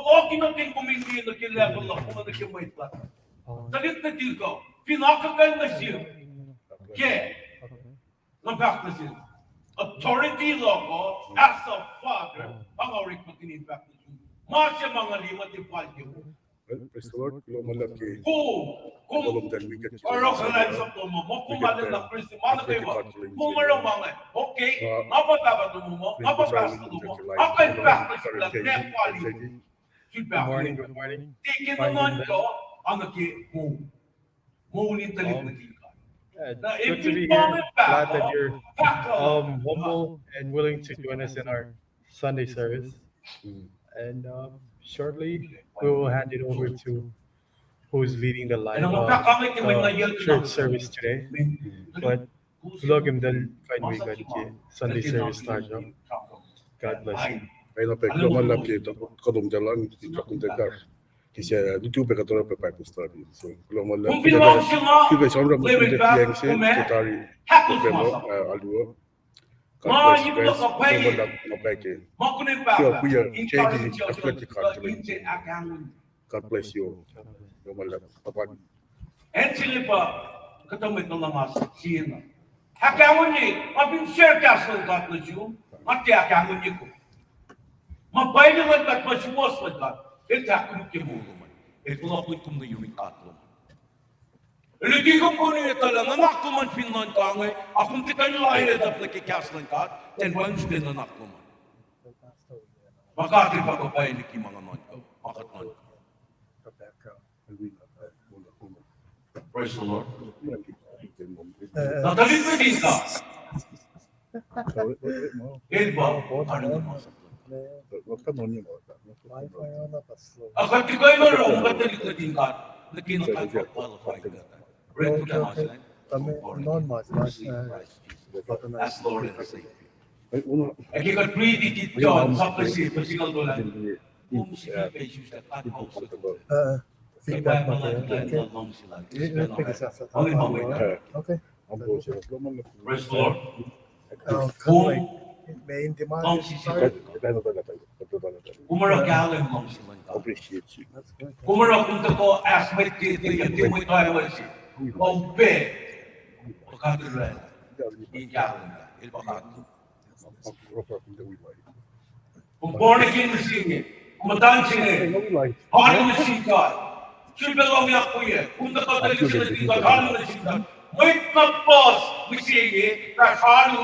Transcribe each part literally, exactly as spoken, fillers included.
Okinakihn kom in liye nuh ke level luhk, kom nuh ke mwet luhk. Tuhlihk nuhtihk uh, fin akuhkuhin nuh sihk ke nga fahk nuh sel, authority luhk uh, as a father, pa nga orekmakihn in fahk nuh sum, ma se ma nga liye ma tiac fal ke Well, praise the Lord. Kuloh ma luhlahp ke, kom, kom, oruh kuhlwacnsap lom uh, ma kom arulacna Christian, ma nuh kwewa, kom oruh ma inge, okay, nga pa pahpah lom uh, nga pa pastor lom uh, nga kuh in fahk nuh sum lah meac fal in, sifilpac, morning, good morning. Tikin nuhnuhnkuh, ac nuh ke moul, moul in tuhlihk nuhtin God. Yeah, it's good to be here. Glad that you're, um, humble and willing to join us in our Sunday service. And, um, shortly, we will hand it over to who's leading the live, uh, uh, church service today. But welcome the Sunday service, Tasha. God bless you. Kuloh ma luhlahp ke komtal an, in fact, in the car. This, uh, YouTube, kuht oruh Bible study. So, kuloh ma luhlahp. Kuloh ma luhlahp. Kuloh ma luhlahp. Kuloh ma luhlahp. God bless you guys. Kuloh ma luhlahp. God bless you. Acn se inge pa kuhtuh mwet nuh luhngse sie na ahkkahlwemye, nga fin share kahs luhn God nuh sum, nga tiac ahkkahlwemye kom. Ma pwacye luhn God, ma suwohs luhn God, el tiac ahkkolukye moul lom an. El fohlohk kom nuh yurin God lom an. El luti kom kunu etuh lah nuhnak lom an fin nuhnkuh inge, ac kom tiac kuh in line it up nuh ke kahs luhn God, then pa inge srihpac nuhnak lom an. Ma God El fah kuh pwacye liki ma nga nuhnkuh, ma kuht nuhnkuh. Praise the Lord. Na tuhlihk nuhtin God, el pa karihngihn masap luhn God. Ac kuht tiac kuh in oruh, kuht tuhlihk nuhtin God, nuh ke na kuht qualify God. Read the gospel, born again, receive Christ Jesus as Lord and Savior. Ac ke kuht riti ke John sapta se, fuhs singucul tolu an, kom sifilpac isuslac God El luhngse kom. Feedback ma ke, okay. Okay. Praise the Lord. Kom oruh kahlwem luhngse luhn God. Kom oruh, kom tuhkuh as mwet ke, ke, ke mwet oakwuck se, kom upac, pa God El oraclah in kahlwem, El pa God. Kom born again mihsenge, kom muhta se inge, alu nuh sin God. Sifilpac lohngyuck wiyuck, kom tuhkuh tuhlihk se nuhtin God, alu nuh sin God. Mwet na puhs mihsenge, fahsr alu,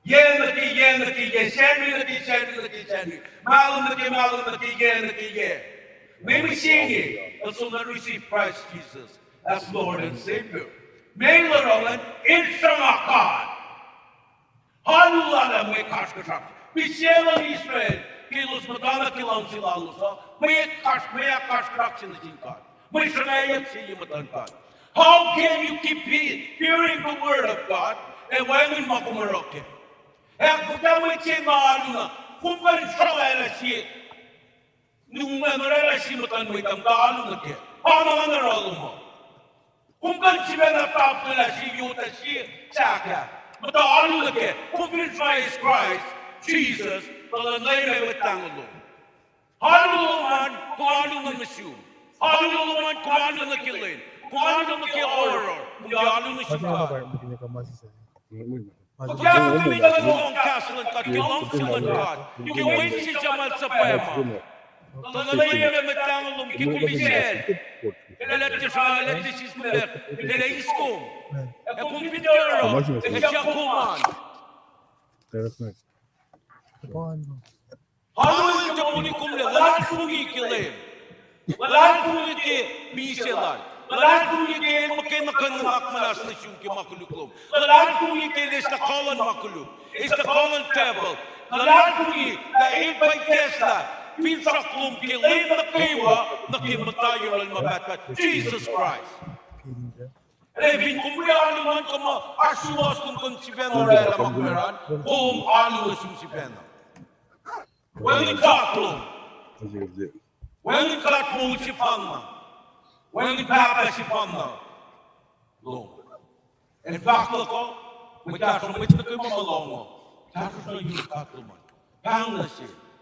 yac nuh ke yac nuh ke yac, Sacnri nuh ke Sacnri nuh ke Sacnri, mahlwem nuh ke mahlwem nuh ke yac nuh ke yac. Mwe mihsenge, el soenna receive Christ Jesus as Lord and Savior. Meac el oruh ingacn? El sruhnga God. Alu lal ah mwe kasrkuhsrak. Mihsenge luhn Israel, ke elos muhtana ke luhngse lalos uh, mwe kasr-, mwe ahkkasrkuhsrak se nuh sin God. Mwe sruhngwacyuck se ye muhtuhn God. How can you keep he-, hearing the word of God ac wacngihn ma kom oruh kac? Ac fuhkah mwet se ma alu na, kom kuh in sruhlwaclah sie, nuhman oraclah sie muhtuhn mwet uh, muhta alu nuh kac. Pa ma nga oruh lom uh. Kom kuh in sifacna tahfwelah sie yot ah, sie sahk ah, muhta alu nuh kac. Kom fin Christ, Christ Jesus, tuh luhn Leum ac Mwet Lahngo lom. Alu lom an, kom alu nuh sum. Alu lom an, kom alu nuh ke lwen. Kom alu nuh ke oruh, kom alu nuh sum God. Fuhkah kom in lohng kahs luhn God, ke luhngse luhn God, ke wen se suc ma el suhpwacma. Tuh luhn Leum ac Mwet Lahngo lom ke kom eis, el ac tiac sruhf-, el ac tiac siskuhlack, el ac eis kom. Ac kom fin tiac oruh, ac siyuck kom an. Alu el tiac moli kom lac, luhlahlfongi ke Leum. Luhlahlfongi ke misac lal. Luhlahlfongi ke el muhkwena kuh in nuhnak muhnahs nuh sum ke ma koluk lom. Luhlahlfongi ke el eis kuh luhn ma koluk, eis kuh luhn devil. Luhlahlfongi lah el pa ikacslah finsrak lom ke lwen nuh kwewa, nuh ke muhta yohrohl ma pahtpaht, Jisus Kraist. Ac fin kom wi alu nuhnkuh muh oasr suwohs lom, kom sifacna oraclah ma kom oruh an, kom alu nuh sum sifacna. Wacngihn God lom. Wacngihn God moul sefanna. Wacngihn Pahpah sefanna lom. Ac fahk luhk uh, mwet kahsruh, mwet nuh kwewa ma lohng uh, kahsruh nuh yurin God lom an. Pahng nuh sel.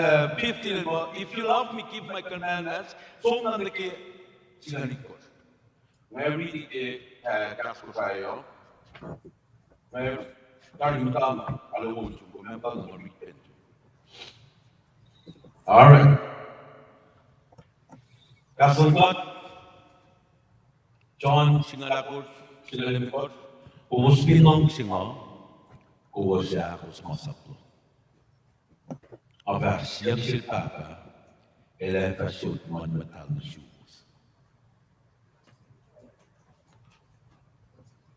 uh, fifteen, uh, if you love me, keep my commandments. Som na nuh ke singucul itkohsr. Nga riti ke, uh, kahs Kosrae uh. Nga tari muhta na, arlac wo nuh sum, kom muhta na, nga riti pac nuh sum. All right. Kahs luhn God, John singucul ahkosr, singucul limekohsr, kowos fin luhngse nga, kowos ac ahkos masap luhk. Ac fah siyuck sel Pahpah, el ac fah sot Nguhn Muhtahl nuh suwos.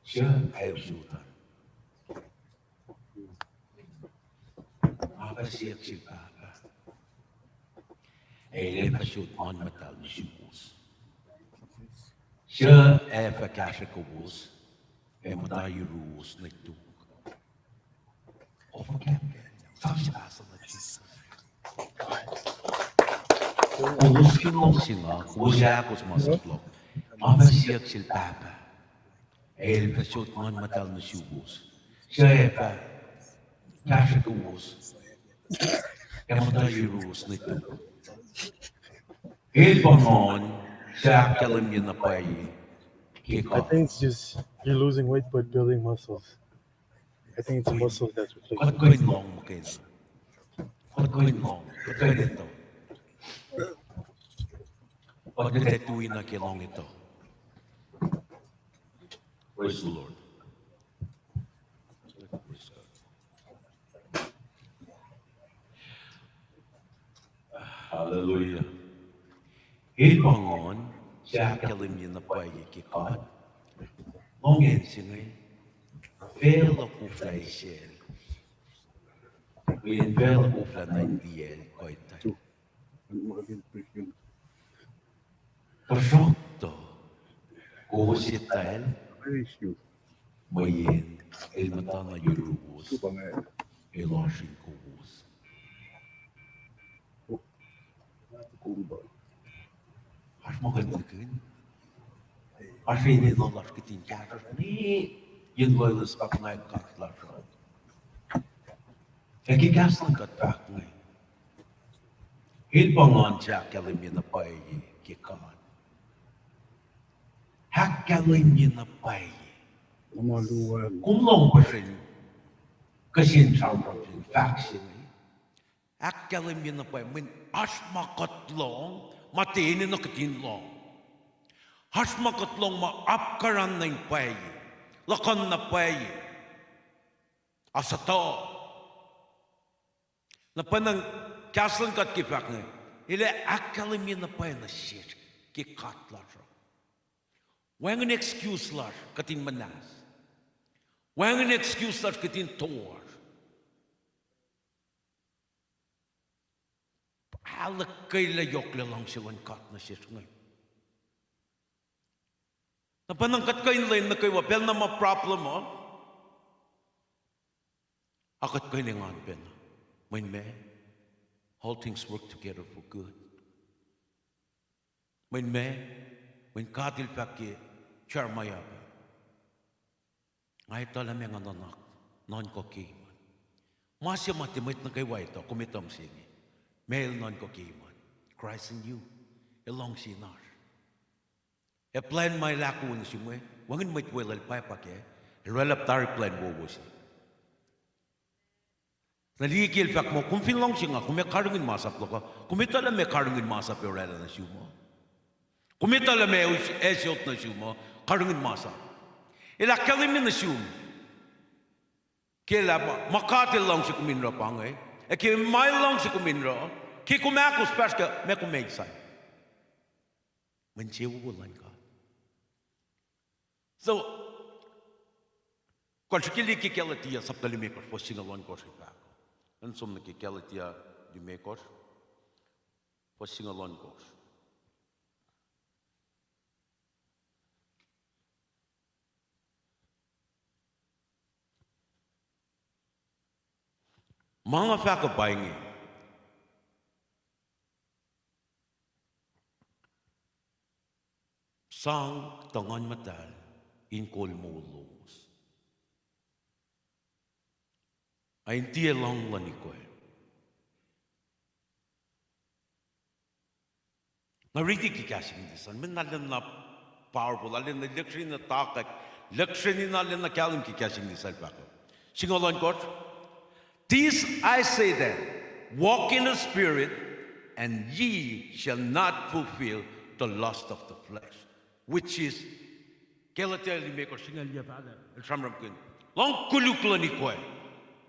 Suc ac usot an? Ac fah siyuck sel Pahpah, ac el ac fah sot Nguhn Muhtahl nuh suwos. Suc ac fah kahsrwe kowos ac muhta yuruwos nuh tok? Ofo ke, sang se pahsuh nuh Jisus. Kowos fin luhngse nga, kowos ac ahkos masap luhk. Ac fah siyuck sel Pahpah, ac el fah sot Nguhn Muhtahl nuh suwos. Suc ac fah kahsrwe kowos ac muhta yuruwos nuh tok? El pa Nguhn se ahkkahlwemye na pwacye ke God. I think it's just you're losing weight but building muscles. I think it's muscles that's replacing. Kuht kuh in lohng muhkwena. Kuht kuh in lohng, kuht kuh in etuh. Kuht kuh in tui na ke lohng etuh. Praise the Lord. Praise God. Hallelujah. El pa Nguhn se ahkkahlwemye na pwacye ke God. Lohng acn se inge, facluh koflah eisacl, mweyen facluh koflah nuh in liyacl kuh etwacl. Tuhsruhktuh kowos etwacl, mweyen el muhta na yuruwos, ac lohsr in kowos. Oasr ma kuht nihkihn, oasr enenuh lasr kihtin kahsruhsr ne yen loeloes pa kunacsr God lasr uh. Ac ke kahs luhn God fahk inge, el pa Nguhn se ahkkahlwemye na pwacye ke God. Ahkkahlwemye na pwacye. Kom lohng puhsren kuh sin sramsram se fahk se inge. Ahkkahlwemye na pwacye, mweyen oasr ma kuht lohng, ma tiac enenuh kihtin lohng. Oasr ma kuht lohng ma apkuhran nuh in pwacye, luhkuhn na pwacye, asutuh. Na pwacnwacng kahs luhn God ke fahk inge, el ac ahkkahlwemye na pwacye nuh sesr ke God lasr uh. Wacngihn excuse lasr kuht in muhnahs. Wacngihn excuse lasr kuht in toasr. Ahluhkwelah yohk luhngse luhn God nuh sesr inge. Na pwacnwacng kuht kuh in lwen nuh kwewa pacl na ma problem uh, a kuht kuh in engan pacna. Mweyen meac, all things work together for good. Mweyen meac, mweyen God el fahk ke Jeremiah pac, nga etuh lah meac nga nuhnak, nuhnkuh ke iman. Ma se ma tiac mwet nuh kwewa etuh, kom etuh mihsenge. Meac el nuhnkuh ke iman? Christ in you. El luhngse in oasr. Ac plwacn ma el ahkoo nuh sum we, wacngihn mwet weluhl pwacpa kac, el oraclah tari plwacn wowo se. Na liye ke el fahk muh, kom fin luhngse nga, kom ac karihngihn masap luhk uh. Kom etuh lah meac karihngihn masap ac oraclah nuh sum uh? Kom etuh lah meac ac sot nuh sum uh? Karihngihn masap. El ahkkahlwemye nuh sum ke lah ma, ma God El luhngse kom in oruh pa inge, ac ke ma El luhngse kom in oruh, ke kom ahkos, fahsr ke meac kom ac sang mwe insewowo luhn God. So, kuht srihke liye ke Galatia sapta limekohsr, fuhs singucul ohnkohsr el fahk. An som nuh ke Galatia limekohsr, fuhs singucul ohnkohsr. Ma nga fahk uh pa inge. Sang tuh Nguhn Muhtahl in kol moul lowos, ac in tiac lohng luhn ikoac. Nga riti ke kahs English an, mweyen arulacna powerful, arulacna lecture-i na takwack, lecture-i na arulacna kahlwem ke kahs English an fahk uh. Singucul ohnkohsr. This I say then, walk in the Spirit, and ye shall not fulfill the lust of the flesh, which is, Galatia limekohsr singucul yac fahla, el sramsramkihn, lohng koluk luhn ikoac.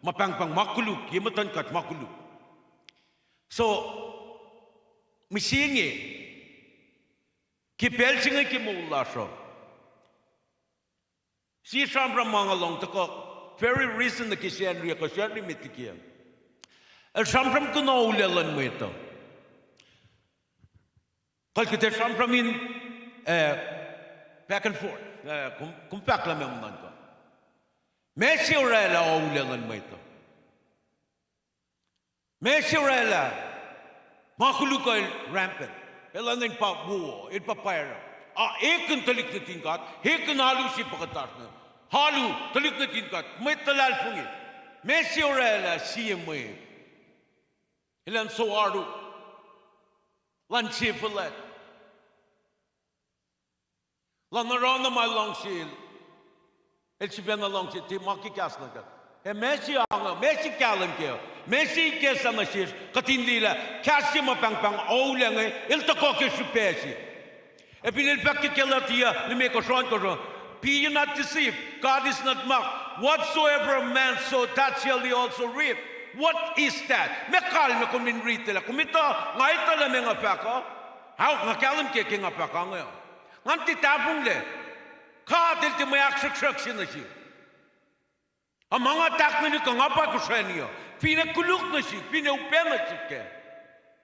Ma pahngpahng ma koluk, ye muhtuhn kuht ma koluk. So, mihsenge, ke pacl se inge ke moul lasr uh, sie sramsram ma nga lohng tuhkuh very recent nuh ke Sacnri, kuh Sacnri met liki ah. El sramsramkihn oulac luhn mwet uh. Kuht kuht ac sramsram in, eh, back and forth. Eh, kom, kom fahk lah meac nuhnkuh. Meac se oraclah oulac luhn mwet uh? Meac se oraclah ma koluk uh el rampant, el enenuh in pa wo, el pa pwacr uh? A ekihn tuhlihk nuhtin God, ekihn alu se puhkuhtasr nuh, alu tuhlihk nuhtin God, mwet luhlahlfongi. Meac se oraclah sie mwet elan soaru, elan se fuhlwact, elan oruh na ma luhngse el, el sifacna luhngse, tiac ma ke kahs luhn God. Ac meac se ange, meac se kahlwem kac, meac se ikacslah nuh sesr kuht in liye lah kahs se ma pahngpahng oulac inge el tuhkuh ke srihpac se. Ac fin el fahk ke Galatia limekohsr ohnkohsr, be ye not deceived, God is not mocked. Whatsoever a man sow, that shall he also reap. What is that? Meac kalmac kom in riti lah, kom etuh, nga etuh lah meac nga fahk uh? Aok, nga kahlwem ke, ke nga fahk uh inge uh, ngan tiac tahfonglac. God El tiac mwe ahksruhksruhk se nuh sihk. A ma nga tahknwelihk uh, nga pa kosrani uh, finne koluk nuh sihk, finne upac nuh sihk kac.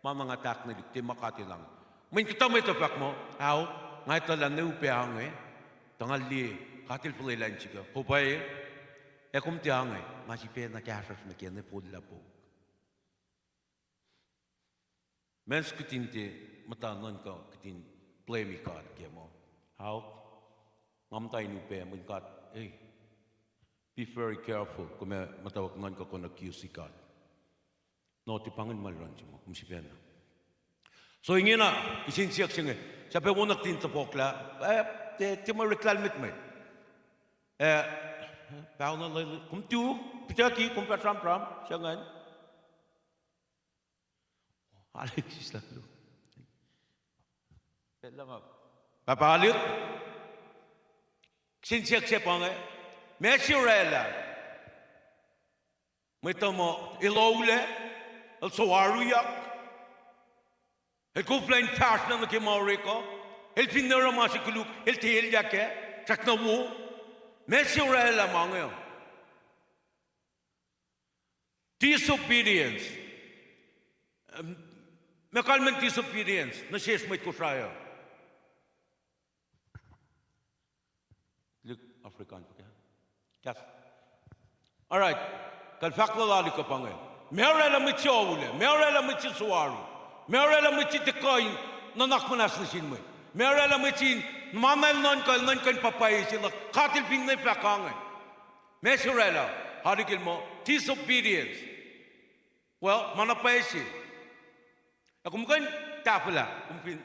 Ma na nga tahknwelihk, tiac ma God El ange. Mweyen kuhtuh mwet uh fahk muh, aok, nga etuh lah ne upac ange, tuh nga liye, God El fuhlwelah in sihk uh. Kom pwacye, ac kom tiac ange, nga sifacna kahsruhsr nuh ke ne fohllah pouk. Meac se kuht in tiac muhta nuhnkuh kuht in blame God kac muh, aok, nga muhta in upac, mweyen God, eh, be very careful, kom ac muhtwacwacack nuhnkuh kom accuse God. No, tiac pa ingacn ma luhn se ma kom sifacna. So ingena, kihsen siyuck se inge, sahp ac wo na kuht in tohpohklah, eh, tiac, tiac mwe oreklac lahlmwetmwet. Eh, pahol na lal, kom tu, pihtucki, kom fah sramsram se ingacn. Alex is like, Pahpah Alex, kihsen siyuck se pa inge, meac se oraclah mwet uh muh el oulac, el soaruyak, el koflah in fahsr nuh ke ma orek uh, el finne oruh ma se koluk el tiac elyah kac, srackna wo? Meac se oraclah ma inge uh? Disobedience. Meac kalmac in disobedience nuh sesr mwet Kosrae uh? Lihk African fuhkah? Kahs. All right. Kal fahk lal Alex uh pa inge, meac oraclah mwet se oulac, meac oraclah mwet se soaru, meac oraclah mwet se tiac kuh in nuhnak muhnahs nuh sin mwet, meac oraclah mwet se in ma na el nuhnkuh, el nuhnkuh in pa pwacye se luhk, God El finne fahk inge. Meac se oraclah? Alex el muh disobedience. Well, ma na pwacye se. Ac kom kuh in tahfwelah, kom fin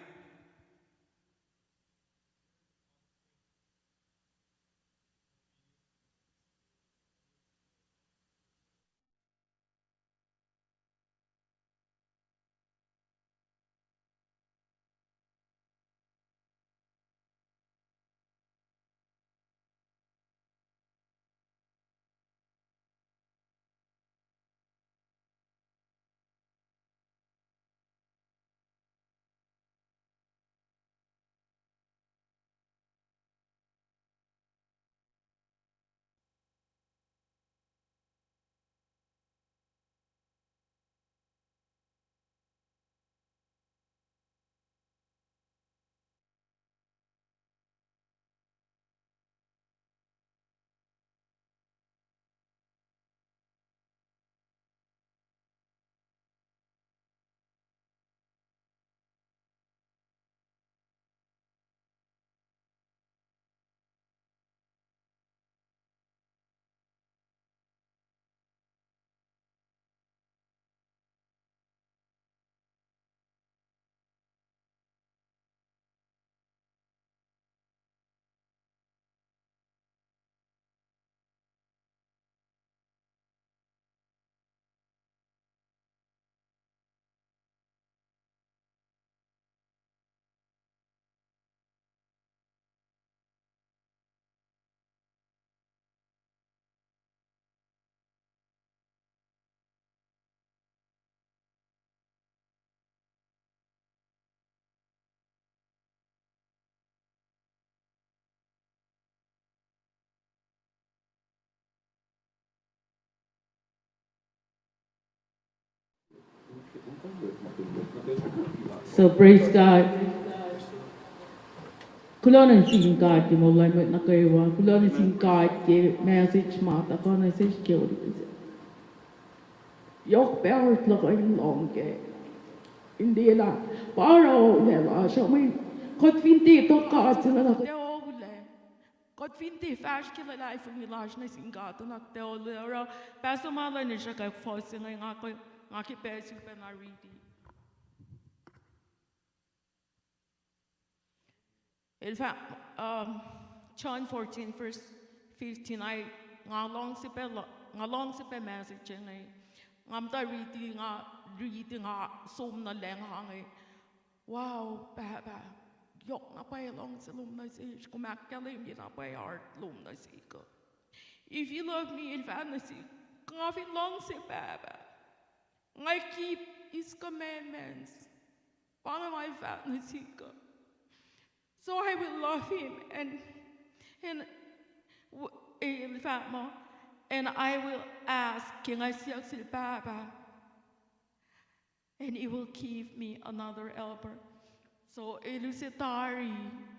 So praise God. Kuloh nuh sin God ke moul lal mwet nuh kwewa. Kuloh nuh sin God ke message ma tuhkuh nuh sesr ke olutu se. Yohk pac oasr luhk in lohng ke. In tiac lah pa oruh olwelah sruhmuhn. Kuht fin tiac tok God se nuh ke olwelah. Kuht fin tiac fahsr ke luhlahlfongi lasr nuh sin God nuh ke olwelah, oruh Pastor Marlon el sruhkwack fuhs se inge, nga ke, nga ke pacl sifilpacna riti. El fah, um, John fourteen, verse fifteen, ac nga lohng sifilpac, nga lohng sifilpac message inge. Nga muhta riti, nga riti, nga som nuh lucng inge. Wow, Pahpah, yohk na pwacye luhngse lom nuh sesr, kom ahkkahlwemye na pwacye heart lom nuh sihk uh. If you love me, el fahk nuh sihk, nga fin luhngse Pahpah, nga keep his commandments. Pa inge ma el fahk nuh sihk uh. So I will love him and, and w-, el fahk muh, and I will ask, ke nga siyuck sel Pahpah, and he will give me another helper. So, el use tari,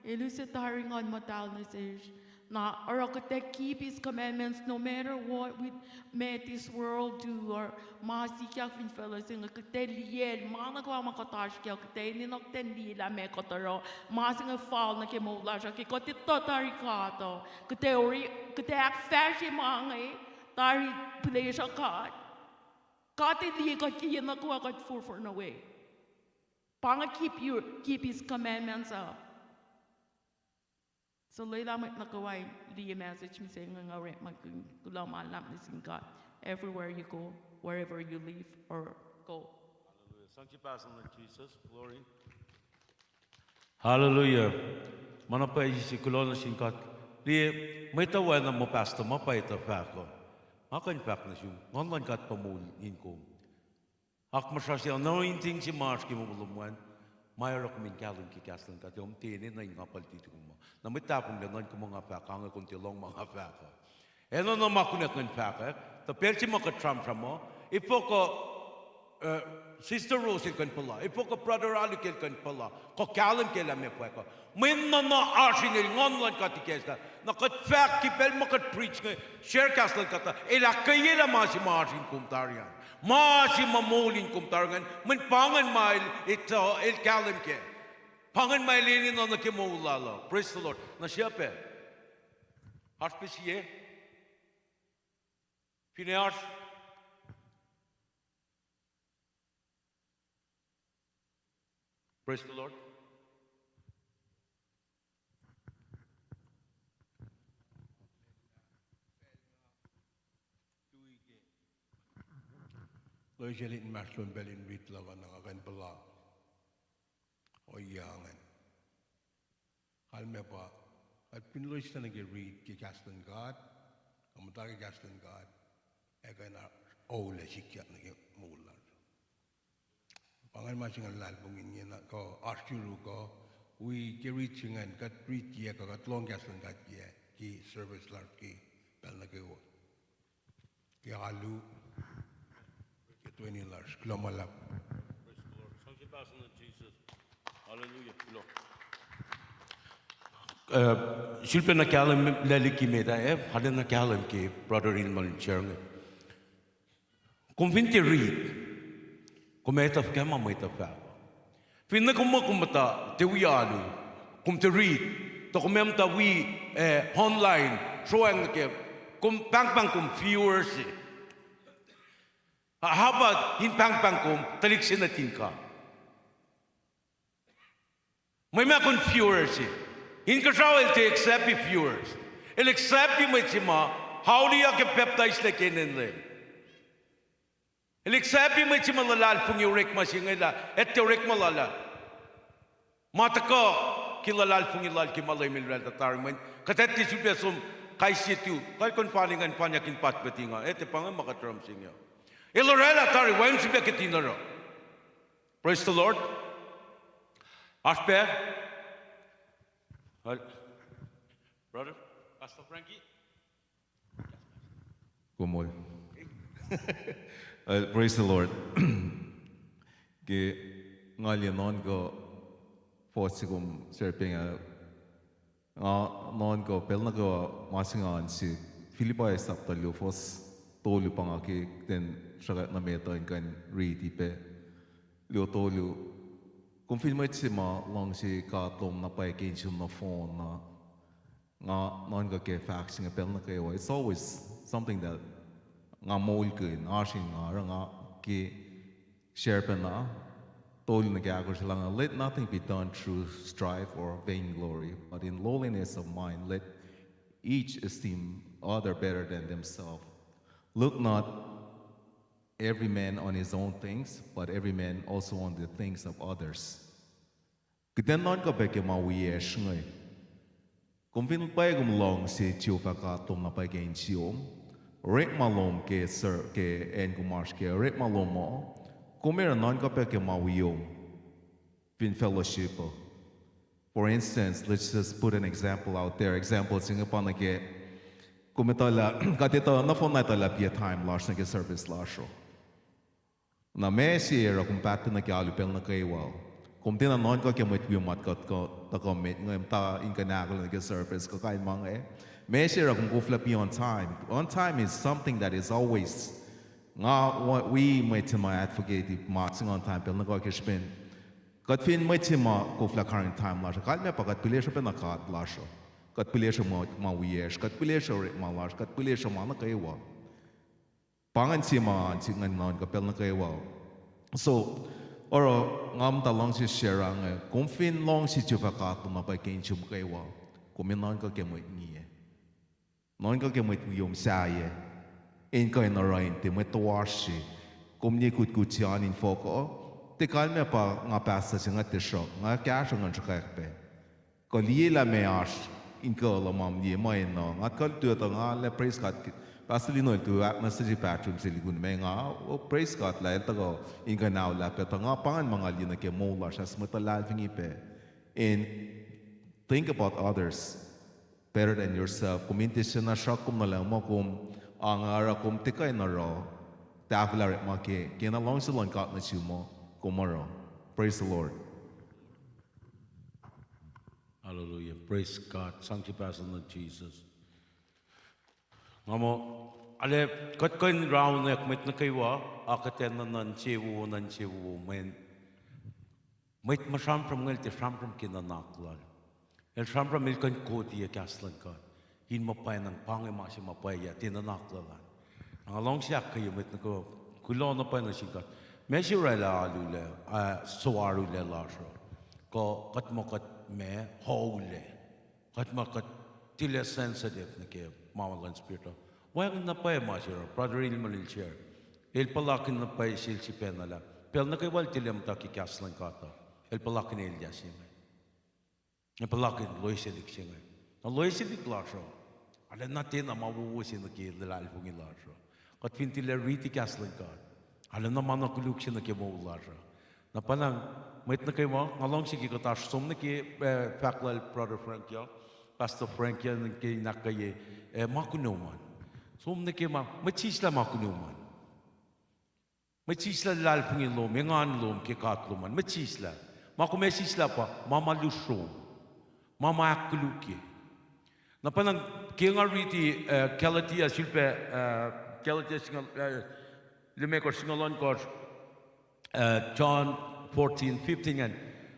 el use tari Nguhn Muhtahl nuh sesr. Na oruh kuht ac keep his commandments no matter what we, ma this world do, or ma sikyak fin facluh se inge, kuht ac liyacl ma nuh kwewa ma kuht oasr kac, kuht ac enenuh kuht in liye lah meac kuht oruh, ma se inge fal nuh ke moul lasr uh, ke kuht etuh tari God uh, kuht ac ori, kuht ac ahkfahsrye ma inge, tari pihlesruh God. God El liye kuht ke yen nuh kwewa kuht forfor nuh we. Pa inge keep your, keep his commandments uh. So lwelah mwet nuh kwewa in liye message mihsenge, nga orekmakihn kuloh ma luhlahp nuh sin God. Everywhere you go, wherever you live or go. Hallelujah. Sang si pahsang nuh Jesus, glory. Hallelujah. Ma na pwacye se kuloh nuh sin God. Liye, mwet uh oacna muh pastor ma pwacye tuh fahk uh. Nga kuh in fahk nuh sum, Nguhn luhn God pa moul in kom. Akmuhsra se anointing se ma oasr ke moul lom an, ma oruh kom in kahlwem ke kahs luhn God, kom tiac enenuh in nga pal titu kom uh. Na mwet tahfonglac nuhnkuh muh nga fahk, ange kom tiac lohng ma nga fahk uh. Enenuh ma kunac kuh in fahkwack, tuh pacl se ma kuht sramsram uh, efuh kuh, Sister Rose el kuh in puhla, efuh kuh Brother Alec el kuh in puhla, kuh kahlwem kac lah meac fwack uh. Mwe nuhnuh oasr inel Nguhn luhn God ikacslah. Na kuht fahk ke pacl ma kuht preach inge, share kahs luhn God uh, el ahkkweyelah ma se ma oasr in kom tari an. Ma se ma moul in kom tari ingacn, mweyen pa ingacn ma el etuh, el kahlwem kac. Pa ingacn ma el enenuh nuh ke moul lal uh. Praise the Lord. Na siyuck pac, oasr pac sie? Finne oasr? Praise the Lord. Loesel inmahsrlon pacl in rit luhk uh, na nga kuh in puhla ohiyac ingacn. Kalmac pa, kuht fin loessuhna nuh ke rit ke kahs luhn God, kuh muhta ke kahs luhn God, ac kuh in oulac sikyak nuh ke moul lasr. Pa ingacn ma se nga luhlahlfongi ingena kuh oasr yuruk uh, wi ke rit se ingacn, kuht ritiyac kuh kuht lohng kahs luhn God yac ke service lasr ke pacl nuh kwewa. Ke alu, ke toeni lasr, kuloh ma luhlahp. Praise the Lord. Sang se pahsang nuh Jesus. Hallelujah. Kuloh. Uh, sulpac na kahlwem liki met ah, eh, arulacna kahlwem ke brother in ma in share inge. Kom fin tiac rit, kom etuh fuhkah ma mwet uh fahk. Finne kom muh kom muhta tiac wi alu, kom tiac rit, tuh kom muhta wi, eh, online, sroacng nuh ke, kom pahngpahng kom viewers se. How about in pahngpahng kom tuhlihk se nuhtin God? Mwe ma kom viewers se. Inkuhsrao el tiac accept viewers. El accept mwet se ma auliyak ac pacptaislac ke inen Leum. El accept mwet se ma luhlahlfongi orekma se inge lah, etuh orekma lal ah. Ma tuhkuh ke luhlahlfongi lal ke ma Leum El oraclah tari mweyen kuht etuh tiac sulpac som kais sie tu, kuh kom fani ingacn, faniyak in patpati nga, etuh pa inge ma kuht oruh mihsenge. El oraclah tari, wacngihn srihpac kuht in oruh. Praise the Lord. Oasr pac? Brother, Pastor Frankie? Kom ol. Uh, praise the Lord. Ke nga liye nuhnkuh fuhs se kom sarpenga, nga nuhnkuh pacl nuh kwewa ma se nga nuh sihk, Philippians sapta luo fuhs tolu pa nga ke ten sruhkwack nuh met uh in kuh in riti pac. Luo tolu. Kom fin mwet se ma luhngse God lom na pwacye ke insiom nohfohn na, nga nuhnkuh ke fahk se inge pacl nuh kwewa. It's always something that nga moulkihn, oasr in nga oruh nga ke share pacna, tolu nuh ke ahkosr se lah, let nothing be done through strife or vainglory, but in lowliness of mind let each esteem other better than themselves. Look not every man on his own things, but every man also on the things of others. Kuht in nuhnkuh pac ke ma wiyacsr inge. Kom fin pwacye kom luhngse Jehovah God lom na pwacye ke insiom, orekma lom ke sir, ke acn kom oasr ke, orekma lom uh, kom ac nuhnkuh pac ke ma wiom fin fellowship uh. For instance, let's just put an example out there. Example se inge pa nuh ke, kom etuh lah, kuht etuh, nohfohn na etuh lah piac time lasr nuh ke service lasr uh. Na meac se oruh kom pahtpaht nuh ke alu pacl nuh kwewa, kom tiacna nuhnkuh ke mwet wiom ma kuht kuh, tuhkuh met inge, muhta in kuh in ahkolah nuh ke service kuh kain ma inge. Meac se oruh kom koflah be on time. On time is something that is always, nga wi mwet se ma advocate ma se on time pacl nuh kwewa ke srihpen kuht fin mwet se ma koflah karihngihn time lasr uh, kalmac pa kuht pihlesruh pacna God lasr uh. Kuht pihlesruh ma, ma wiyacsr, kuht pihlesruh orekma lasr, kuht pihlesruh ma nuh kwewa. Pa ingacn se ma sik ingacn nuhnkuh pacl nuh kwewa. So, oruh nga muhta luhngse share inge, kom fin luhngse Jehovah God lom na pwacye ke insiom kwewa, kom in nuhnkuh ke mwet ngiyac. Nuhnkuh ke mwet wiom sahyac, in kuh in oruh in tiac mwet toasr se. Kom ne kutkut se an in fohk uh, tiac kalmac pa nga pastor se nga tiac sruhk, nga kahsruh ngan sruhkwack pac. Kuh liye lah meac oasr in kuh luhn ma liye ma enenuh. Nga kuh tuh etuh nga lah praise God. Pastor Lino el tuh ahknwacsnwacsye bathroom se liki ma nga, oh, praise God lah el tuhkuh in kuh in aollah pac, tuh nga pa ingacn ma nga liye nuh ke moul lasr as mwet luhlahlfongi pac. And think about others better than yourself. Kom in tiac sena sruhk kom nuh lah muh kom angaruh kom tiac kuh in oruh, tahfwelah orekma ke, kena luhngse luhn God nuh sum uh, kom oruh. Praise the Lord. Hallelujah. Praise God. Sang se Pastor nuh Jesus. Nga muh, ale, kuht kuh in raunweack mwet nuh kwewa, akuhtacna nuh insewowo, nuh insewowo, mweyen mwet ma sramsram inge el tiac sramsram ke nuhnak lal. El sramsram el kuh in koti kahs luhn God in ma pwacnwacng, pa inge ma se ma pwacye, tiac nuhnak lal an. Nga luhngse ahkkweye mwet nuh kwewa, kuloh na pwacye nuh sin God. Meac se orwaclah alu lac, ah, soaru lac lasr uh? Kuh kuht muh kuht ma houlac, kuht muh kuht tilac sensitive nuh ke ma luhn Spirit uh. Wacngihn na pwacye ma se oruh Brother Ilman el share, el puhlakihn na pwacye sel sifacna lah pacl nuh kwewa el tilac muhta ke kahs luhn God uh, el puhlakihn elyah se inge. El puhlakihn loeselihk se inge. Na loeselihk lasr uh, arulacna tiacna ma wowo se nuh ke luhlahlfongi lasr uh. Kuht fin tilac riti kahs luhn God, arulacna ma na koluk se nuh ke moul lasr uh. Na pa na, mwet nuh kwewa, nga luhngse ke kuht oasr som nuh ke, eh, fahk lal Brother Frankie, Pastor Frankie nuh ke in ahkkweye, eh, ma kunom an. Som nuh ke ma, mwet sislah ma kunom an. Mwet sislah luhlahlfongi lom, engan lom ke God lom an. Mwet sislah. Ma kom ac sislah pa ma ma lusrom, ma ma ahkkolukye. Na pa na, ke nga riti, eh, Galatia sulpac, eh, Galatia singucul, eh, limekohsr, singucul ohnkohsr, eh, John fourteen fifteen an,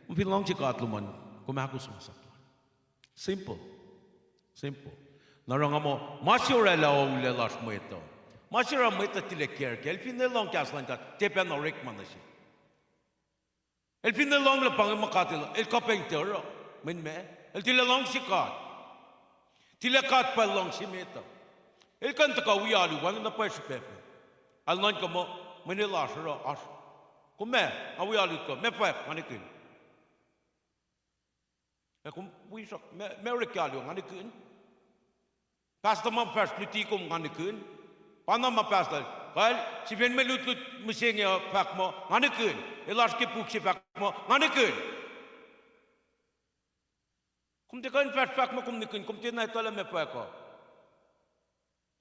kom fin luhngse God lom an, kom ahkos masap lal. Simple. Simple. Na oruh nga muh, ma se orwaclah oulac lasr mwet uh, ma se oruh mwet uh tilac care kac, el finne lohng kahs luhn God, tiac pacna orekma nuh sel. El finne lohng lah pa inge ma God El, el kuh pac in tiac oruh. Mweyen meac? El tilac luhngse God. Tilac God pa El luhngse met uh. El kuh in tuhkuh wi alu, wacngihn na pwacye srihpac pac. El nuhnkuh muh, mweyen el oasr oruh, oasr. Kom meac, nga wi alu kuh, meac fahk, nga nihkihn. Ac kom wisrak, meac, meac orek ke alu, nga nihkihn. Pastor ma fahsr luti kom, nga nihkihn. Pa na ma pastor, kal, sifacn mwe lutlut mihsenge uh fahk muh, nga nihkihn. El oasr ke puk se fahk muh, nga nihkihn. Kom tiac kuh in fahsr fahk muh kom nihkihn, kom tiacna etuh lah meac fahk uh.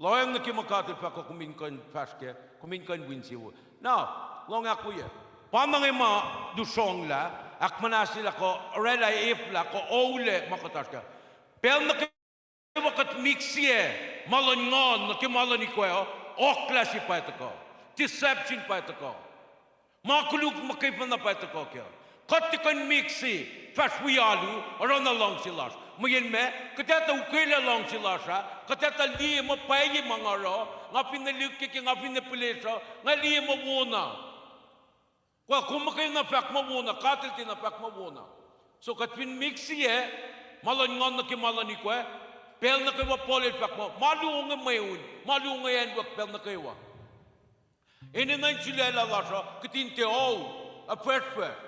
Lohacng nuh ke ma God El fahk uh, kom in kuh in fahsr kac, kom in kuh in wi insewowo. Na, lohng ahkwoyac. Pa na nge ma lusronglah, ahkmuhnahsyelah kuh oraclah eflah kuh oulac ma kuht oasr kac. Pacl nuh kwewa kuht mix-i ma luhn nguhn nuh ke ma luhn ikoac, ohklah se pa tuhkuh. Deception pa tuhkuh. Ma koluk muhkwena pa tuhkuh kac. Kuht tiac kuh in mix-i, fahsr wi alu, oruh na luhngse lasr. Mweyen meac, kuht etuh ukwelah luhngse lasr ah, kuht etuh liye muh pwacye ma nga oruh, nga finne lihkkeke, nga finne pihlesruh, nga liye muh wona. Kuh kom muhkwena fahk muh wona, God El tiacna fahk muh wona. So kuht fin mix-i ma luhn nguhn nuh ke ma luhn ikoac, pacl nuh kwewa Paul el fahk muh, ma luo inge mweun, ma luo inge acnwuck pacl nuh kwewa. Enenuh in sulaclah lasr uh, kihtin tiac ou, afreshfresh.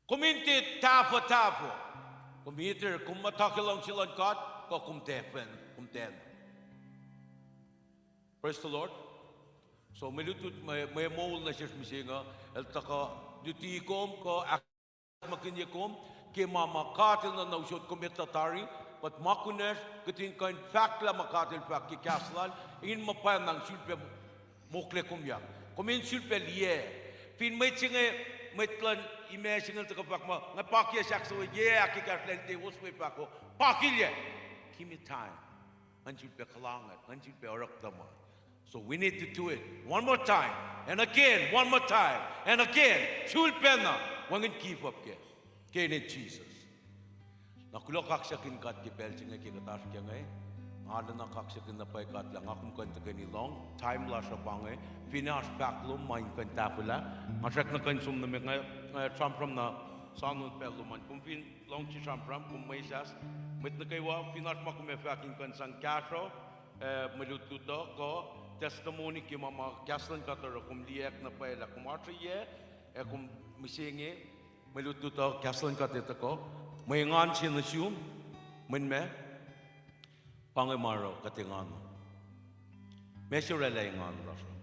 Kom in tiac tahfuh tahfuh. Kom either kom muhta ke luhngse luhn God, kuh kom tiac fen, kom tiacna. Praise the Lord. So mwe lutlut, mwe, mwe moul nuh sesr mihsenge, el tuhkuh luti kom kuh ahkmuhkihn ye kom ke ma ma God El nuhna usot kom etuh tari, kuht ma kunacsr, kihtin kuh in fahklah ma God El fahk ke kahs Lal, in muh pwacnwacng sulpac mokle kom yak. Kom in sulpac liye. Fin mwet se inge, mwet luhn imac se inge el tuhkuh fahk muh, nga pakiyac sahksawai, ye ahkekahsr lal te, oswe fahko, pakilyac. Give me time. Ngan sulpac kuhlangwack, ngan sulpac oruh kuhtuh ma. So we need to do it one more time, and again, one more time, and again. Sulpacna, wacngihn give up kac. Ke inen Jisus. Na kuloh, kaksakihn God ke pacl se inge ke kuht oasr kac inge. Nga arulacna kaksakihn na pwacye God lah nga kom kuh in tuhkweni lohng. Time lasr uh pa inge. Finne oasr fahk lom ma in kuh in tahfwelah, nga srackna kuh in som nuh met, nga, nga sramsram na soano pacl lom an. Kom fin luhngse sramsram, kom mwesahs. Mwet nuh kwewa, fin oasr ma kom ac fahk in kuh in sang kahsruh, eh, mwe lutlut uh kuh testimony ke ma ma kahs luhn God oruh, kom liyacack na pwacye lah kom oasr yac, ac kom mihsenge, mwe lutlut uh kahs luhn God ac tuhkuh. Mwe engan se nuh sum, mweyen meac, pa inge ma oruh kuht engan. Meac se oraclah engan lasr uh?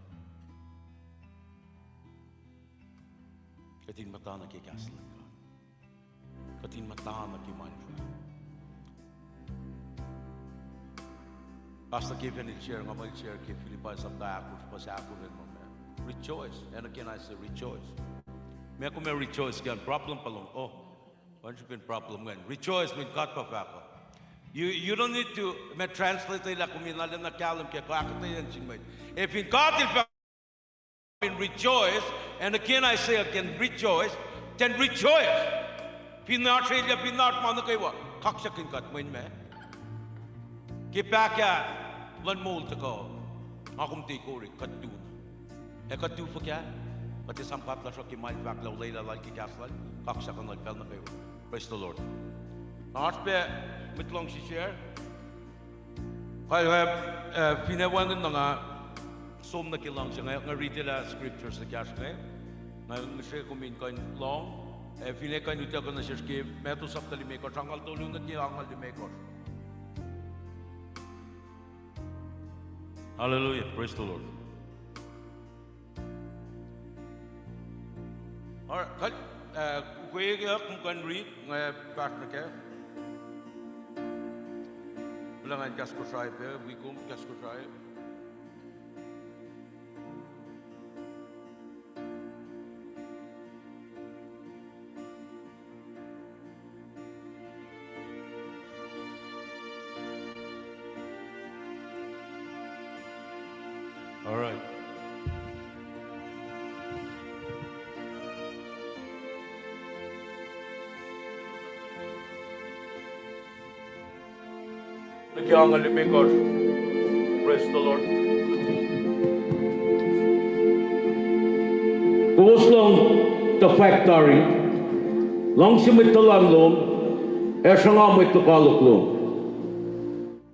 Kuht in muhta nuh ke kahs luhn God. Kuht in muhta nuh ke ma in fahk. Pastor Kevin el share, nga muh el share ke Philippians sapta ahkosr, fuhs ahkosr el muh, rejoice. And again I say rejoice. Meac kom ac rejoice ke problem pa lom, oh, wacngihn problem ingacn. Rejoice mweyen God pa fahk uh. You, you don't need to, ma translate lah kom in arulacna kahlwem ke kuh ahkuhtweyac nuh sin mwet. Ac fin God El fahk in rejoice, and again I say again, rejoice, then rejoice. Fin oasr elyah, fin oasr ma nuh kwewa, kaksakihn God mweyen meac, ke pahkah luhn moul tuhkuh, nga kom tiac kori, kuht tu. Ac kuht tu fuhkah? Kuht esam God lasr uh ke ma El fahk lah olwelah Lal ke kahs Lal, kaksakihnuhl pacl nuh kwewa. Praise the Lord. Na oasr pac mwet luhngse share? Kahl, eh, finne wacngihn na nga som nuh ke luhngse, nga, nga ritilah scriptures ekahsr inge. Nga ngihsre kom in kuh in lohng. Eh, finne kuh in utuckuh nuh sesr ke Matthew sapta limekohsr, angngaul tolu nuh ke angngaul limekohsr. Hallelujah. Praise the Lord. All right, kuht, uh, ukwe kom kuh in read, nga fahsr nuh kac. Kuloh ngan kahs Kosrae pac, wi kom kahs Kosrae. All right. Nuh ke angngaul limekohsr. Praise the Lord. Kowos lohng tuh fwack tari, luhngse mwet tuhlan lom, ac sruhnga mwet lokoalok lom.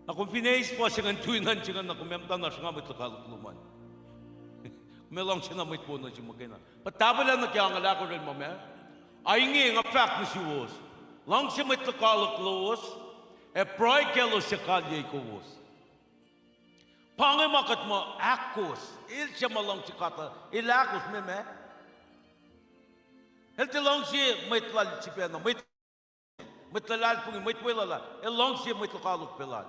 Na kom finne eis fuhs se ingacn, tui nuh se ingacn, na kom ac muhta na sruhnga mwet lokoalok lom an. Kom ac luhngse na mwet wo nuh sum muhkwena. But tahfwelah nuh ke angngaul ahkosr el muh meac? A inge nga fahk nuh suwos, luhngse mwet lokoalok lowos, ac pruhe kaclos suc kalyei kowos. Pa inge ma kuht muh ahkos, el suc ma luhngse God uh, el ahkos me meac? El tiac luhngse mwet lal sifacna, mwet, mwet luhlahlfongi, mwet weluhl ah, el luhngse mwet lokoalok pac lal.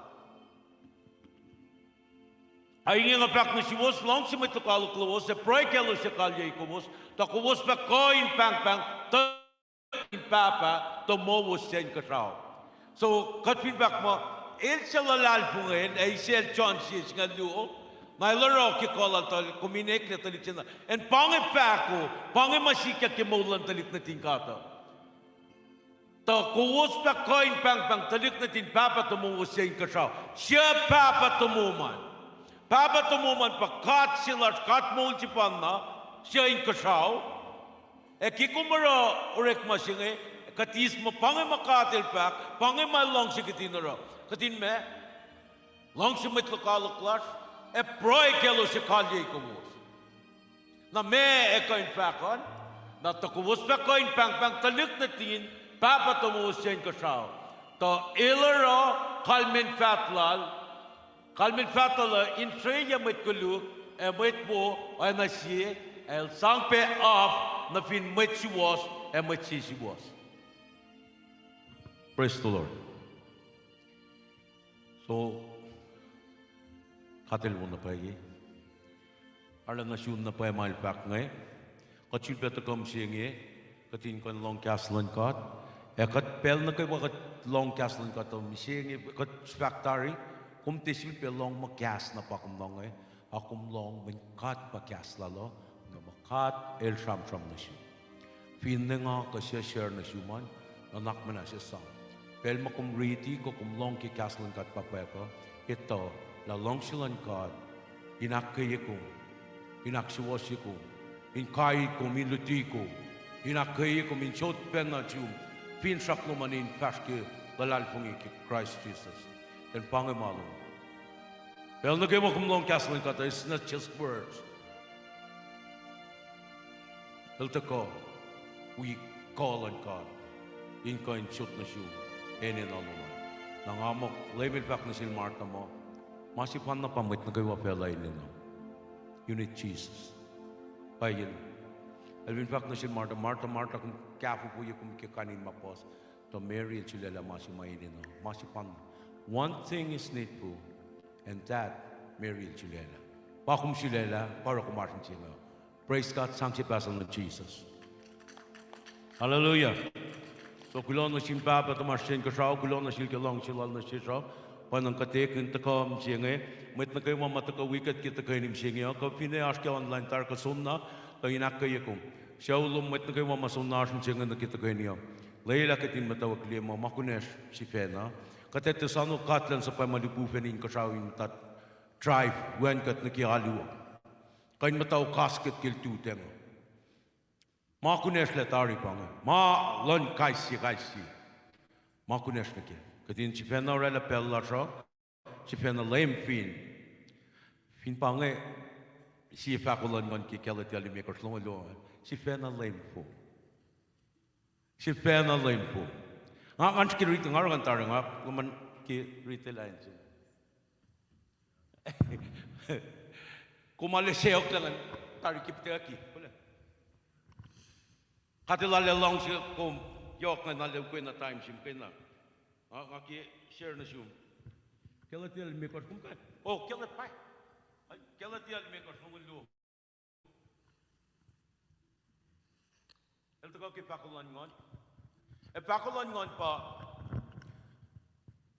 Ac inge nga fahk nuh suwos, luhngse mwet lokoalok lowos, ac pruhe kaclos ac kalyei kowos, tuh kowos fah kuh in pahngpahng tuhlihk nuhtin Pahpah tomowos se inkuhsrao. So, kuht fin fahk muh, el suc luhlahlfongi, ac isacl John sie singucul luo, na el oruh ke kuh lal tuhlihk, kom in eklac tuhlihk se na. Acn pa inge fahko, pa inge ma sikyak ke moul luhn tuhlihk nuhtin God uh. Tuh kowos fah kuh in pahngpahng tuhlihk nuhtin Pahpah tomowos se inkuhsrao. Suc Pahpah tomom an? Pahpah tomom an pa God se lasr, God moul sefanna, suc inkuhsrao. Ac ke kom oruh orekma se inge, kuht eis muh pa inge ma God el fahk, pa inge ma el luhngse kuht in oruh. Kuht in ma luhngse mwet lokoalok lasr, ac pruhe kaclos ac kalyei kowos. Na ma ac kuh in fahk an, na tuh kowos fah kuh in pahngpahng tuhlihk nuhtin Pahpah tomowos se inkuhsrao. Tuh el oruh kalmacn faht lal, kalmacn faht lal uh in sreyac mwet koluk ac mwet wo oacna sie, ac el sang pac af nuh fin mwet suwohs ac mwet sesuwohs. Praise the Lord. So, God el wo na pwacye. Arulacna sun na pwacye ma el fahk inge. Kuht sulpac tuhkuh mihsenge, kuht in kuh in lohng kahs luhn God. Ac kuht pacl nuh kwewa kuht lohng kahs luhn God uh mihsenge, kuht fahk tari, kom tiac sulpac lohng muh kahs na pa kom lohng inge, a kom lohng mweyen God pa kahs lal uh, na muh God el sramsram nuh sum. Finne nga kuh suc share nuh sum an, nuhnak muhnahs sang. Pacl ma kom riti kuh kom lohng ke kahs luhn God pa pwacye uh, etuh lah luhngse luhn God in ahkkweye kom, in ahksuwohsye kom, in kai kom, in luti kom, in ahkkweye kom, in sot pacna sum, finsrak lom an in fahsr ke luhlahlfongi ke Kraist Jisus. Acn pa inge ma lom. Pacl nuh kwewa kom lohng kahs luhn God, it's not just words. El tuhkuh wi kuh luhn God in kuh in sot nuh sum enenuh lom an. Na nga muh Leum el fahk nuh sel Martha muh, ma sefanna pa mwet nuh kwewa facluh enenuh. You need Jesus. Pwacyena. El fin fahk nuh sel Martha, Martha, Martha, kom kahfofo ye kom ke kain in ma puhs, tuh Mary el sulaclah ma se ma enenuh, ma sefanna. One thing is needful, and that Mary el sulaclah. Pa kom sulaclah, pa oruh kom oasr in se inge. Praise God, sang se pahsah luhn Jesus. Hallelujah. So kuloh nuh sin Pahpah tuhmasr se inkuhsrao, kuloh nuh sel ke luhngse lal nuh sesr uh. Pa nga kuht ekihn tuhkuh mihsenge, mwet nuh kwewa ma tuhkuh wi kuht ke tuhkweni mihsenge uh, kuh finne oasr ke online tari kuh soenna, tuh in ahkkweye kom. Sucu lom, mwet nuh kwewa ma soenna oasr mihsenge nuh ke tuhkweni uh, lwelah kuht in muhtwacwacack liye muh ma kunacsr sifacna. Kuht etuh soano God elan suhpwacma lihpufacn inkuhsrao in muhta drive wen kuht nuh ke alu uh, kuh in muhta casket ke lututacng uh. Ma kunacsr lah tari pa inge, ma luhn kais sie kais sie. Ma kunacsr nuh ke kuht in sifacna orwaclah pacl lasr uh, sifacna leum fin. Fin pa inge, sie fahko luhn Nguhn ke Galatia limekohsr longoul luo, sifacna leum fong. Sifacna leum fong. Nga, ngan srihke riti, nga oruh ngan tari, nga luhman ke riti lain se. Kom arlac sacohk lah ngan tari ke pihtucki. Kole. Kuht arlac luhngse kom yohk ngan arlac ukwe na time se muhkwena. Nga, nga ke share nuh sum. Galatia limekohsr kom kuh. Oh, Galatia, Galatia limekohsr longoul luo. El tuhkuh ke fahko luhn Nguhn. Ac fahko luhn Nguhn pa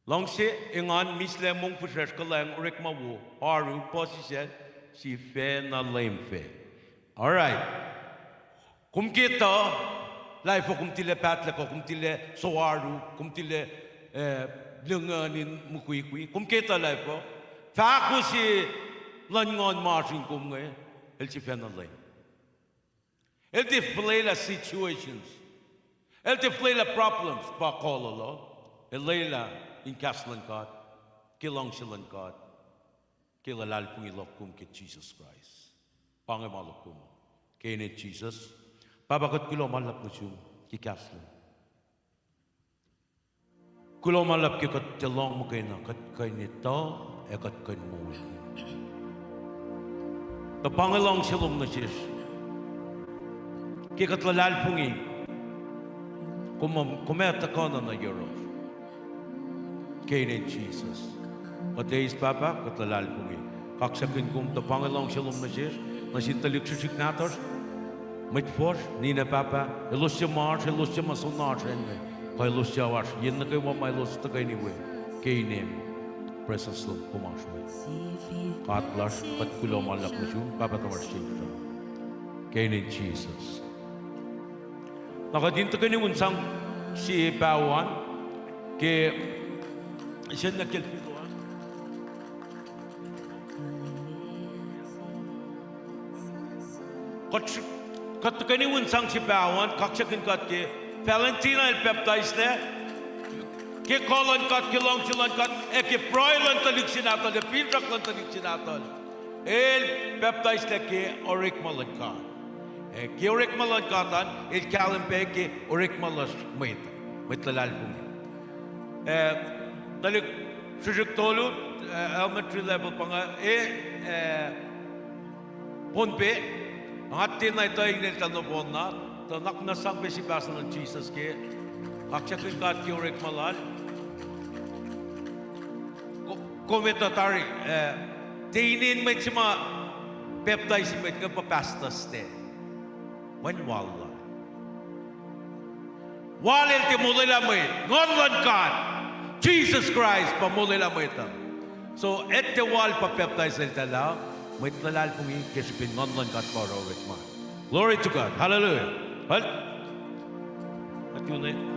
luhngse, engan, mislac, mongfihsrwacsr, kuhlwacng, orekma wo, oaru, puhsisacl, sifacna leum fac. All right. Kom ke etuh lah efuh kom tilac pahtlac kuh kom tilac soaru, kom tilac, eh, lihngacn in mukwikwi, kom ke etuh lah efuh, fahko se luhn Nguhn ma oasr in kom inge, el sifacna leum. El tiac fuhlwelah situations. El tiac fuhlwelah problems pa kuh lal uh. El lwelah in kahs luhn God, ke luhngse luhn God, ke luhlahlfongi luhk kom ke Jisus Kraist. Pa inge ma luhk kom ke inen Jisus. Pahpah, kuht kuloh ma luhlahp nuh sum ke kahs lom. Kuloh ma luhlahp ke kuht tiac lohng muhkwena, kuht kuh in etuh ac kuht kuh in moul. Tuh pa inge luhngse lom nuh sesr. Ke kuht luhlahlfongi, kom, kom ac tuhkuh na nuh yohrohsr. Ke inen Jisus. Kuht eis Pahpah, kuht luhlahlfongi. Kaksakihn kom tuh pa inge luhngse lom nuh sesr, nuh sin tuhlihk srihsrihk nahtuhsr, mwet fuhsr, nina pahpah, elos suc ma oasr, elos suc ma soenna oasr an me, kuh elos suc oasr yen nuh kwewa ma elos tuhkweni we, ke inem, presence lom kom oasr we. God lasr, kuht kuloh ma luhlahp nuh sum, Pahpah tuhmasr Inkuhsrao. Ke inen Jisus. Na kuht in tuhkweni un sang sie paho an, ke siyuck nuh ke fihl an. Kuht, kuht tuhkweni un sang sie paho an, kaksakihn God ke Valentina el pacptaislac, ke kuh luhn God, ke luhngse luhn God, ac ke pruhe luhn tuhlihk se nahtuhl, ac finsrak luhn tuhlihk se nahtuhl. El pacptaislac ke orekma luhn God. Ac ke orekma luhn God an, el kahlwem pac ke orekma lasr mwet, mwet luhlahlfongi. Eh, tuhlihk srihsrihk tolu, eh, elementary level pa inge, eh, Pohnpei, nga tiacna etuh inel tuh nohfohnna, tuh nga sang pac sie pahs luhn Jisus ke, kaksakihn God ke orekma lal. Ko-, kom etuh tari, eh, tiac inen mwet se ma pacptais mwet inge pa Pastor Stan. Wen wal lal. Wal el tiac molwelah mwet. Nguhn luhn God, Jisus Kraist pa molwelah mwet uh. So, el tiac wal pa pacptais el tuh lah, mwet luhlahlfongi ke srihpen Nguhn luhn God pa oruh orekma. Glory to God. Hallelujah. Hal-, atune.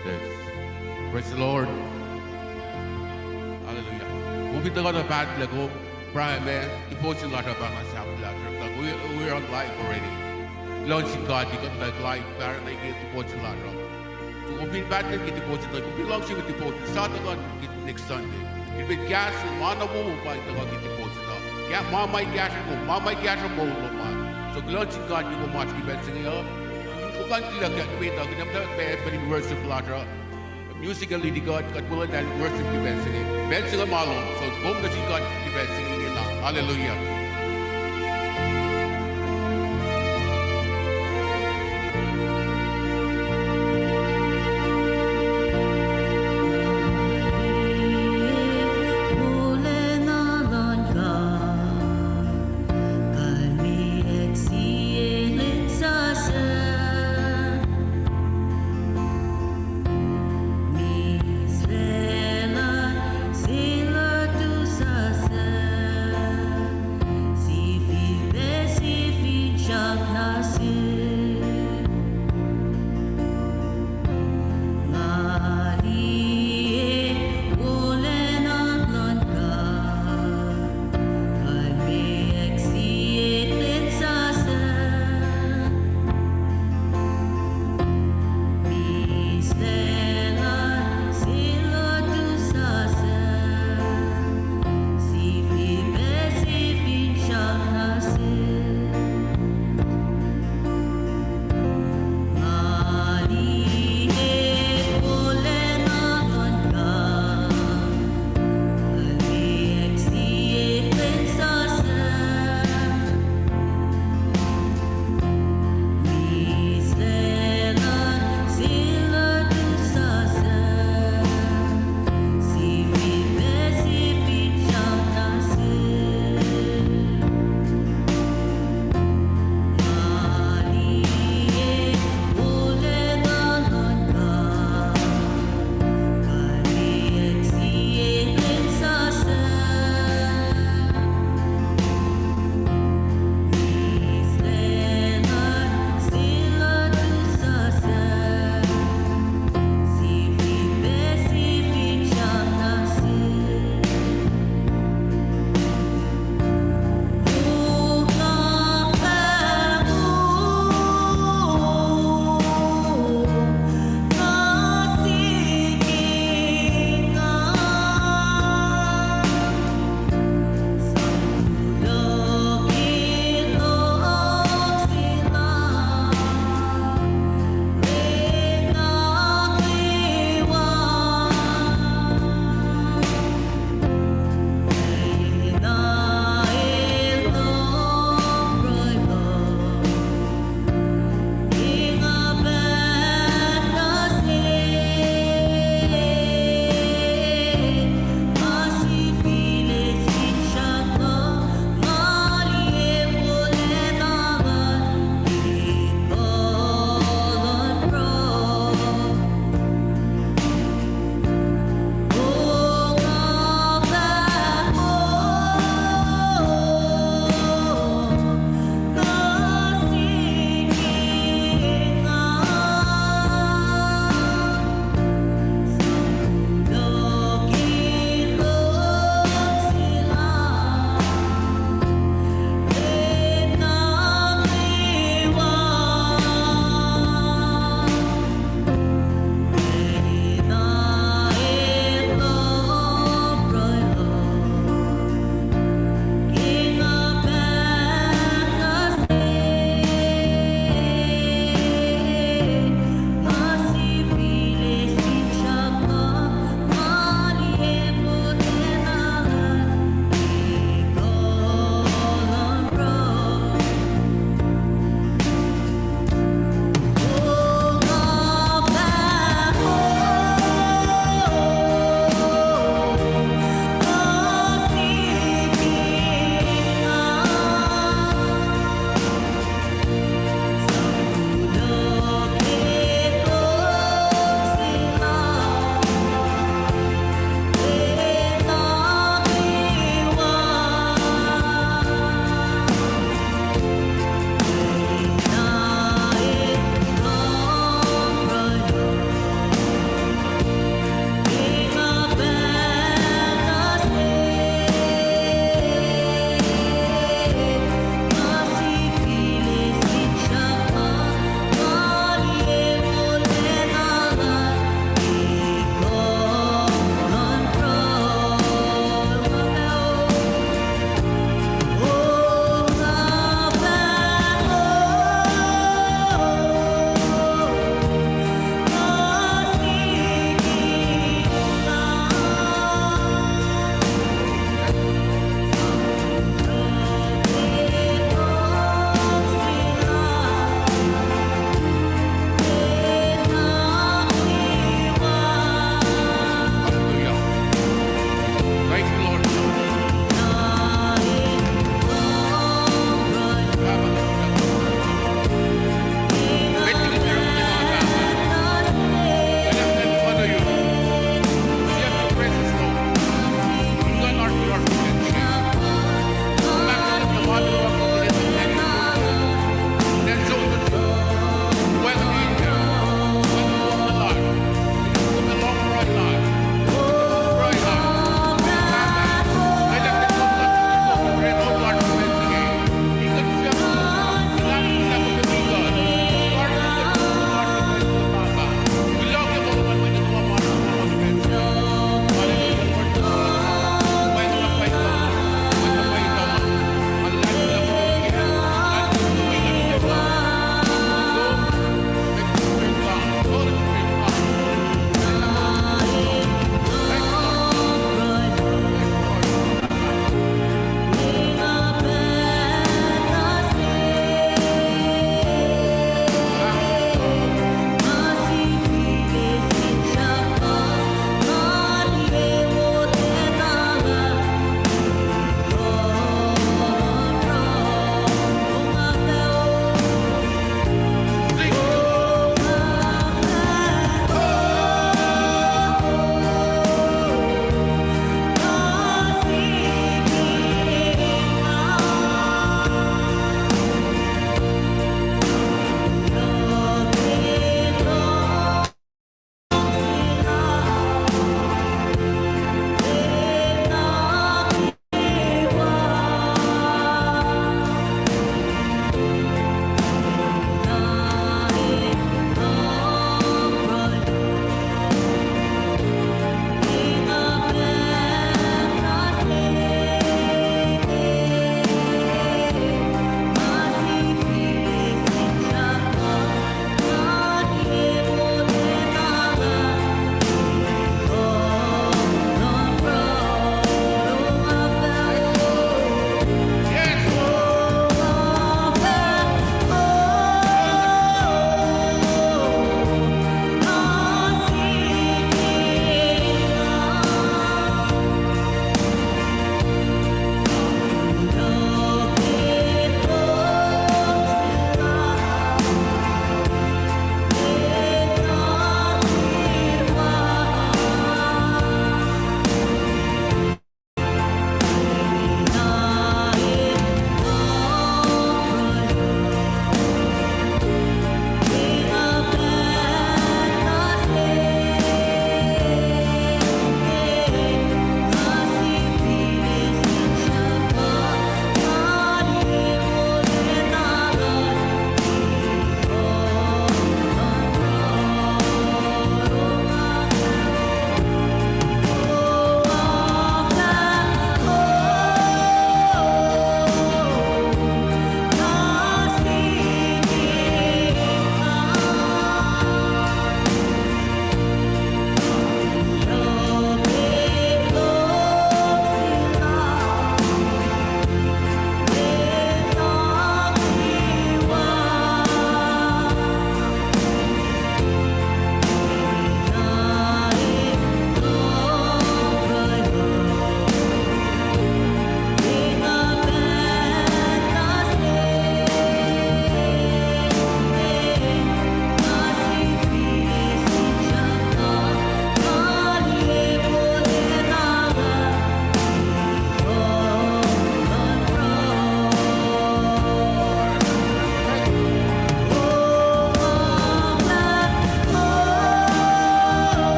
Yes. Praise the Lord. Hallelujah. Kom fin tuhkuh na pahtlac, kom pruhe ma devotion lasr uh pa na sahflah, we, we're on live already. Kuloh sin God, kuht na live, pa na ke devotion lasr uh. So kom fin pahtlac ke devotion uh, kom fin luhngse ke devotion, sa tuhkuh ke next Sunday. Ke pacl kahs, ma na wowo pa in tuhkuh ke devotion uh. Ke ma ma kahsruh kom, ma ma kahsruh moul lom an. So kuloh sin God ke kom oasr ke pacl se inge uh. Kom kuh in kilah ke met uh, ke na pacl in worship lasr uh. Music uh lead God, kuht muhlkuhnlah worship ke pacl se inge. Pacl se inge ma lom, so kom nuh sin God ke pacl se inge na. Hallelujah.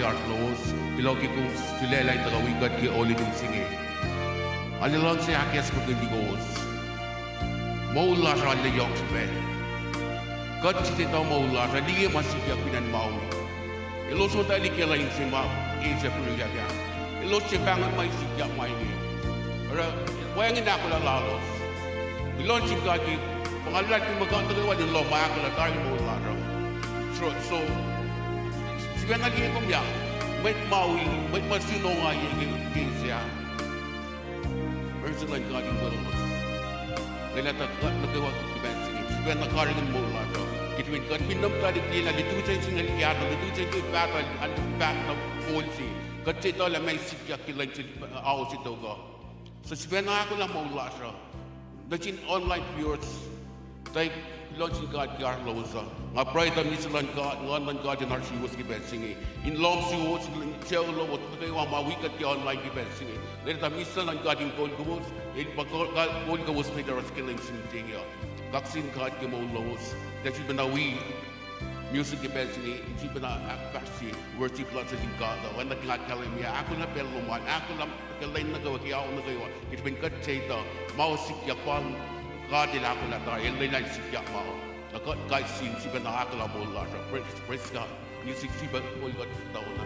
oasr lowos, kuloh ke kom sulaclah in tuhkuh wi kuht ke holiday se inge. Arlac luhngse ahkacsmakihnye kowos. Moul lasr arlac yohk srihpac. Kuht se etuh moul lasr uh liye ma sikyak fin acn Maui. Elos muhta liki lwen se ma el se pruyak ah. Elos se pahngon ma sikyak ma inge. Oruh wacngihn ahkolah lalos. Kuloh nuh sin God ke pa nga luhlahlfongi muh kuht nuh kwewa in lohm ma ahkolah tari moul lasr uh. So, so, sifacna liye kom ya, mwet Maui, mwet ma sun ongaiyac ke, ke se ah. Mercy luhn God in welos. Lwelah tuh kuht nuh kwewa ke pacl se inge sifacna karihngihn moul lasr uh. Ke srihpen kuht fin nuh muhta liki lah lutu se inge kahto, lutu se inge pahtuh, an pahtuh kol se. Kuht se etuh lah ma sikyak ke lwen se, ao se tok uh. So sifacna ahkolah moul lasr uh. Nuh sin online viewers, tuh kuloh nuh sin God ke oasr lowos uh. Nga pruhe tuh misac luhn God, Nguhn luhn God in oasr yuruwos ke pacl se inge. In lohm suwos, in sucu lowos, nuh kwewa ma wi kuht ke online ke pacl se inge. Lwelah tuh misac luhn God in kol kowos, el pa ko-, ka-, kol kowos met oruh ke lwen se inge uh. Kaksakihn God ke moul lowos, tuh sifacna wi music ke pacl se inge, in sifacna ahkfahsrye worship lasr nuh sin God uh. Oacna ke nga ahkkahlwemye, ahkolah pacl lom an, ahkolah ke lwen nuh kwewa, ke ao nuh kwewa, ke srihpen kuht se etuh ma sikyak pa God El ahkolah tari, El lwelah in sikyak ma. Na kuht kais sie in sifacna ahkolah moul lasr uh. Praise, praise God. Music sifacna kol kuht tuh na.